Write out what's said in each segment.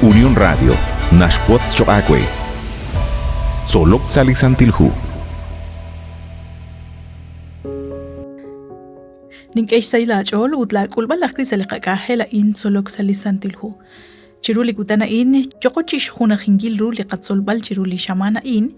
Unión Radio naxwotz choq' aawe. Tzolok sa' li Santil Hu. Nink'e xsahil aach'ool ut laak'ulb'al ajwi' sa' li qak'anjel a'in tzolok sa' li Santil Hu. Chiru li kutan a'in yoqo chi xjunajinkil ru li qatzolb'al chiru li xamaan a'in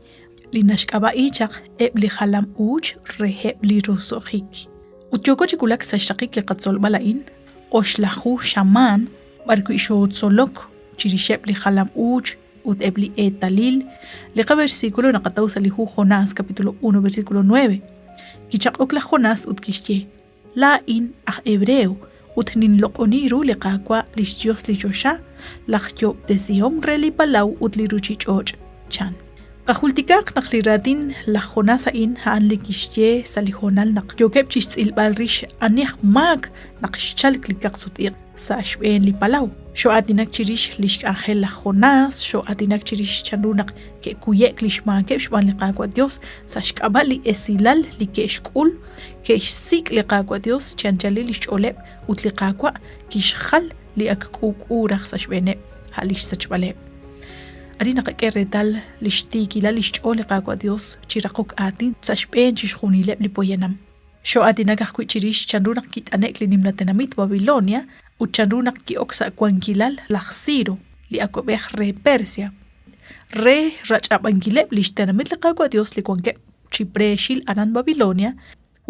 li naxk'ab'a'i chaq eb' li jalam uuch reheb' li roso'jik. Ut yooko chi wulak sa' xraqik li qatzolb'al a'in, oxlaju xamaan b'arwi' xootzolok chirixeb' li jalam uuch ut eb' li eetalil, li qaversículo naqataw sa' li hu Jonás capítulo 1 versículo 9. Kichaq'ok laj Jonás ut kixye, Laa'in aj Hebreo ut ninloq'oni ru li Qaawa' li xYos li choxa, laj Yoob'tesihom re li palaw ut li ruuchich'och', chan. Qajultikaq naq li raatin laj Jonás a'in a'an li kixye sa' li hoonal naq yookeb' chi xtz'ilb'al rix ani aj maak naq xchalk li kaqsut-iq' sa' xb'een li palaw. Xoo'aatinak chirix li xk'anjel laj Jonás, xoo'aatinak chirix chanru naq ke'kuye'k li xmaakeb' xb'aan li Qaawa' Yos sa' xk'ab'a' li esilal li ke'xk'ul, ke'xsik' li Qaawa' Yos chi anchalil li xch'ooleb' ut li Qaawa' kixjal li ak k'uuk'u raj sa' xb'eeneb', a' li xsachb'aleb'. Arin naqak'e reetal li xtiikilal li xch'ool li Qaawa' Yos chi raqok aatin sa' xb'een chixjunileb' li poyanam. Xoo'aatinak ajwi' chirix chanru naq kit'ane'k li nimla tenamit Babilonia ut chanru naq ki'ok sa' wankilal laj Ciro, li awab'ej re Persia, re rach'ab'ankileb' li xtenamit li Qaawa' Yos li wankeb' chi preexil aran Babilonia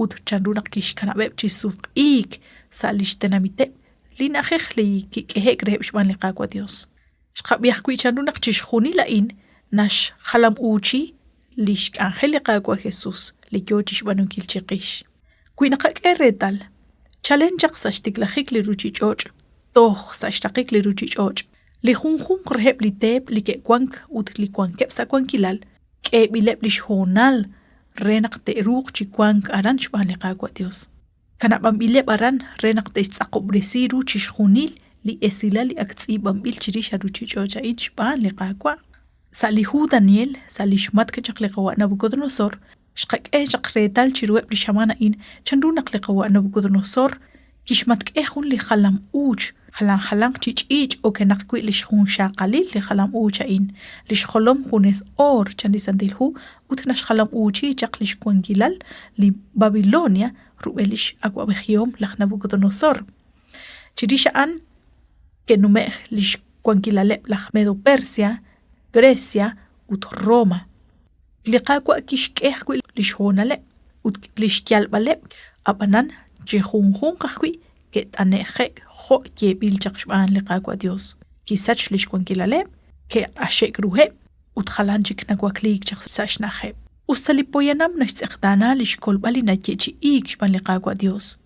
ut chanru naq kixkanab'eb' chi sutq'iik sa' li xtenamiteb' li na'ajej li kik'ehe'k reheb' xb'aan li Qaawa' Yos. Xqab'i ajwi' chanru naq chixjunil a'in naxjalam-uuchi li xk'anjel li Qaawa' Jesus li yoo chixb'aanunkil chiqix. Wi naqak'e reetal, chalen chaq sa' xtiklajik li ruchich'och' toj sa' xraqik li ruchich'och', li junjunq reheb' li teep li ke'wank ut li wankeb' sa' wankilal k'eeb'ileb' lix hoonal re naq te'ruuq chi wank aran xb'aan li Qaawa' Dios. Kanab'anb'ileb' aran re naq te'xtz'aqob'resi ru chixjunil li esilal li ak tz'iib'anb'il chirix a ruuchich'och' a'in xb'aan li Qaawa'. Sa' li hu Daniel, sa' li xmatk' chaq li qawa' Nabucodonosor, xqak'e chaq reetal chiruheb' li xamaan a'in chanru naq li qawa' Nabucodonosor kixmatk'e jun li jalam-uuch jalan jalanq chi ch'iich' okenaq wi' li xjunxaqalil li jalam-uuch a'in, li xjolom junes oor, chan li Santil Hu, ut naxjalam-uuchi chaq li xwankilal li Babilonia rub'el li x'awab'ejihom laj Nabucodonosor. Chirix a'an ke'nume'k li xwankilaleb' laj Medo-Persia, Grecia ut Roma. Li Qaawa' kixk'e ajwi' li xhoonaleb' ut li xyalb'aleb', ab'anan chi junjunq ajwi' ke't'ane'je'k jo' yeeb'il chaq xb'aan li Qaawa' Yos. Kisach li xwankilaleb', ke'q'axe'k ruheb' ut jalan chik nawakliik chaq sa' xna'ajeb'. Us ta li poyanam naxtz'eqtaana li xkolb'al li nayeechi'iik xb'aan li Qaawa' Yos,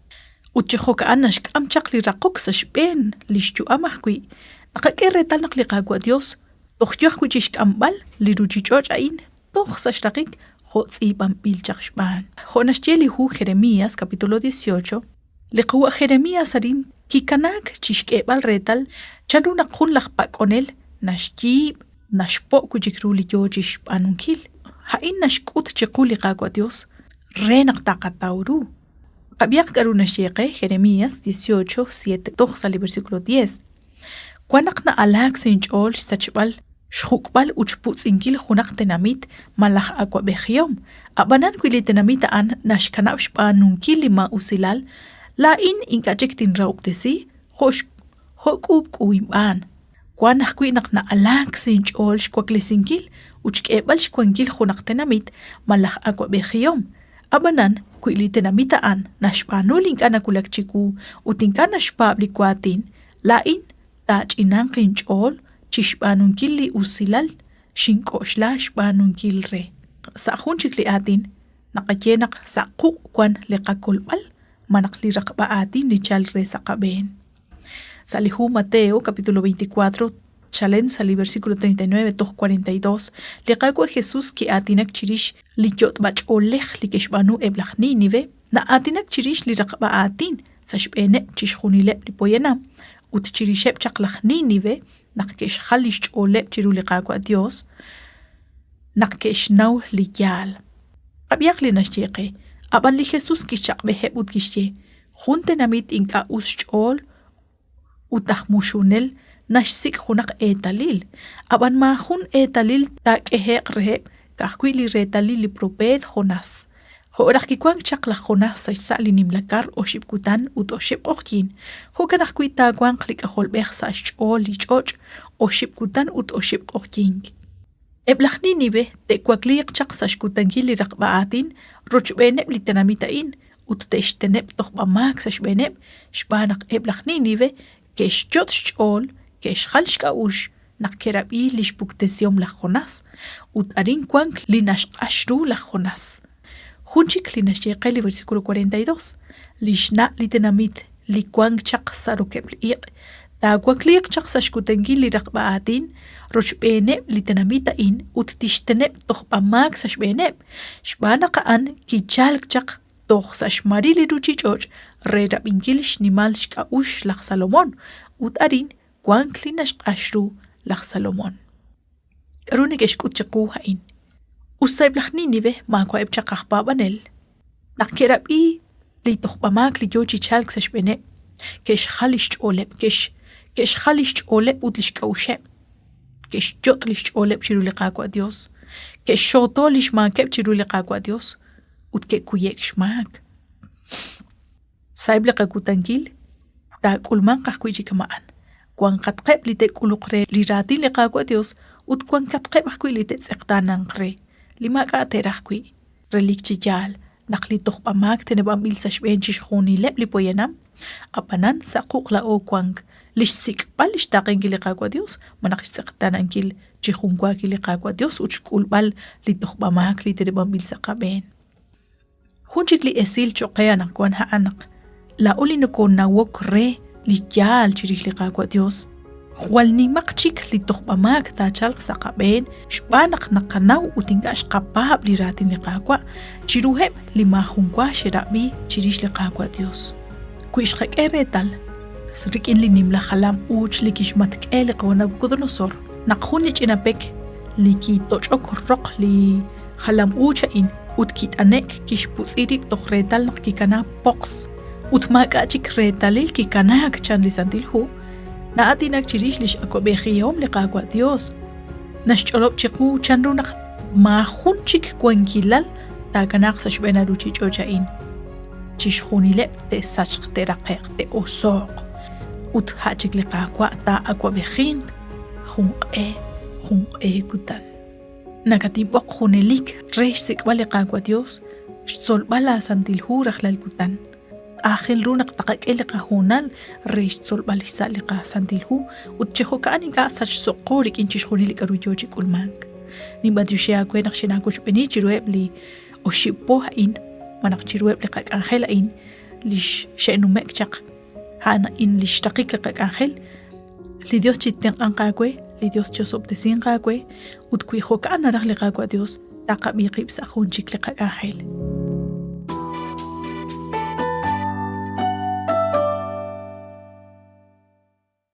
ut chi jo'ka'an naxk'am chaq li raqok sa' xb'een li xyu'am ajwi', naqak'e reetal naq li Qaawa' Yos toj yo ajwi' chi xk'amb'al li ruuchich'och' a'in toj sa' xraqik jo' tz'iib'anb'il chaq xb'aan. Jo' naxye li hu Jeremías capítulo 18, li qawa' Jeremías arin kikanaak chi xk'eeb'al reetal chanru naq jun laj pak'onel naxyiib' naxpo' wi' chik ru li yo chi xb'aanunkil. A'in naxk'ut chiqu li Qaawa' Yos re naq taqataw ru. Qab'ihaq k'aru naxye qe Jeremías 18, 7 toj sa' li versículo 10. Wan naq na'alaak sa' inch'ool xsachb'al, xjuk'b'al ut xputz'inkil junaq tenamit malaj awa'b'ejihom, ab'anan wi li tenamit a'an naxkanab' xb'aanunkil li maa'usilal, laa'in ink'a' chik tinrahob'tesi jo' jo' k'uub'k'u inb'aan. Wan ajwi' naq na'alaak sa' inch'ool xwaklesinkil ut xk'eeb'al xwankil junaq tenamit malaj awa'b'ejihom, ab'anan wi li tenamit a'an naxb'aanu li ink'a' nawulak chiwu ut ink'a' naxpaab' li waatin, Laa'in taach'inanq inch'ool chi xb'aanunkil li usilal xink'oxla xb'aanunkil re. Sa' jun chik li aatin, naqaye naq sa' quq' wan li qakolb'al malaj li raqb'a aatin li chalk re sa' qab'een. Sa' li hu Mateo capítulo 24 chalen sa' li versículo 39 toj 42, li Qaawa' Jesús ki'aatinak chirix li yot'b'ach'oolej li ke'xb'aanu eb' laj Nínive, na'aatinak chirix li raqb'a aatin sa' xb'eeneb' chixjunileb' li poyanam ut chirixeb' chaq laj Nínive naq ke'xjal li xch'ooleb' chiru li Qaawa' Yos naq ke'xnaw li yaal. Qab'ihaq li naxye qe, ab'an li Jesús kixchaq'b'eheb' ut kixye, Jun tenamit ink'a' us xch'ool ut aj muxunel naxsik' junaq eetalil, ab'an maajun eetalil taak'ehe'q reheb' ka'ajwi' li reetalil li propeet Jonás. Jo' raj kiwank chaq laj Jonás sa' xsa' li nimla kar oxib' kutan ut oxib' q'oqyink, jo'kan ajwi' taawanq li K'ajolb'ej sa' xch'ool li ch'och' oxib' kutan ut oxib' q'oqyink. Eb' laj Nínive te'wakliiq chaq sa' xkutankil li raqb'a aatin rochb'eeneb' li tenamit a'in ut te'xteneb' tojb'amaak sa' xb'eeneb' xb'aan naq eb' laj Nínive ke'xyot' xch'ool, ke'xjal xk'a'uxl naq ke'rab'i li xpuktesihom laj Jonás, ut arin wank li naxq'ax ru laj Jonás. Jun chik li naxye qe li versículo 42, Li xna' li tenamit li wank chaq sa' rokeb'l iq' taawakliiq chaq sa' xkutankil li raqb'a aatin rochb'eeneb' li tenamit a'in ut tixteneb' tojb'amaak sa' xb'eeneb', xb'aan naq a'an kichalk chaq toj sa' xmaril li ruuchich'och' re rab'inkil xnimal xk'a'uxl laj Salomón, ut arin wank li naxq'ax ru laj Salomón. K'aru neke'xk'ut chiqu a'in? Usta eb' laj Nínive maawa'eb' chaq aj paab'anel, naq ke'rab'i li tojb'amaak li yo chi chalk sa' xb'eeneb', ke'xjal li xch'ooleb', ke'xjal li xch'ooleb' ut li xk'a'uxeb', ke'xyot' li xch'ooleb' chiru li Qaawa' Yos, ke'xxooto li xmaakeb' chiru li Qaawa' Yos ut ke'kuye'k xmaak. Sa'eb' li qakutankil taak'ulmanq ajwi' chi kama'an. Wanqatqeb' li te'k'uluq re li raatin li Qaawa' Yos ut wankatqeb' ajwi' li te'tz'eqtaananq re, li maak'a' te'raj wi'. Relik chi yaal naq li tojb'amaak teneb'anb'il sa' xb'een chixjunileb' li poyanam, ab'anan sa' quq' laa'o wank li xsik'b'al li xtaaqenkil li Qaawa' Yos malaj xtz'eqtaanankil chi junwaakil li Qaawa' Yos ut xk'ulb'al li tojb'amaak li teneb'anb'il sa' qab'een. Jun chik li esil cho'q qe anaqwan a'an naq laa'o li nokoonawok re li yaal chirix li Qaawa' Yos, jwal nimaq chik li tojb'amaak taachalq sa' qab'een xb'aan naq naqanaw ut ink'a' xqapaab' li raatin li Qaawa' chiruheb' li maajunwa xe'rab'i chirix li Qaawa' Yos. Wi xqak'e reetal rik'in li nimla jalam uuch li kixmatk'e li qawa' Nabucodonosor naq jun li ch'ina pek li kitoch'ok roq li jalam-uuch a'in ut kit'ane'k kixputz'i rib' toj reetal naq kikanaak poqs ut maak'a' chik reetalil kikanaak chan li Santil Hu, na'aatinak chirix li x'awab'ejihom li Qaawa' Yos. Naxch'olob' chiqu chanru naq maajun chik wankilal taakanaaq sa' xb'een a ruuchich'och' a'in. Chixjunileb' te'sachq te'raqe'q te'oso'q ut a' chik li Qaawa' taa'awab'ejinq junq'e junq'e kutan. Nakatinb'oq junelik re xsik'b'al li Qaawa' Dios, xtzolb'al laaSantil Hu rajlal kutan. Aajel ru naq taqak'e li qahoonal re xtzolb'al xsa' li qaSantil Hu ut chi jo'ka'an ink'a' sachso'qo rik'in chixjunil li k'aru yoo chi k'ulmank. Ninb'antioxi aawe naq xinaawochb'eeni chiruheb' li oxib' po a'in malaj chiruheb' li qak'anjel a'in li xe'nume'k chaq. A'an a'in li xraqik li qak'anjel. Li Dios chitenq'anq aawe, li Dios chiosob'tesinq aawe, ut wi jo'ka'an naraj li Qaawa' Dios, taqab'i qib' sa' jun chik li qak'anjel.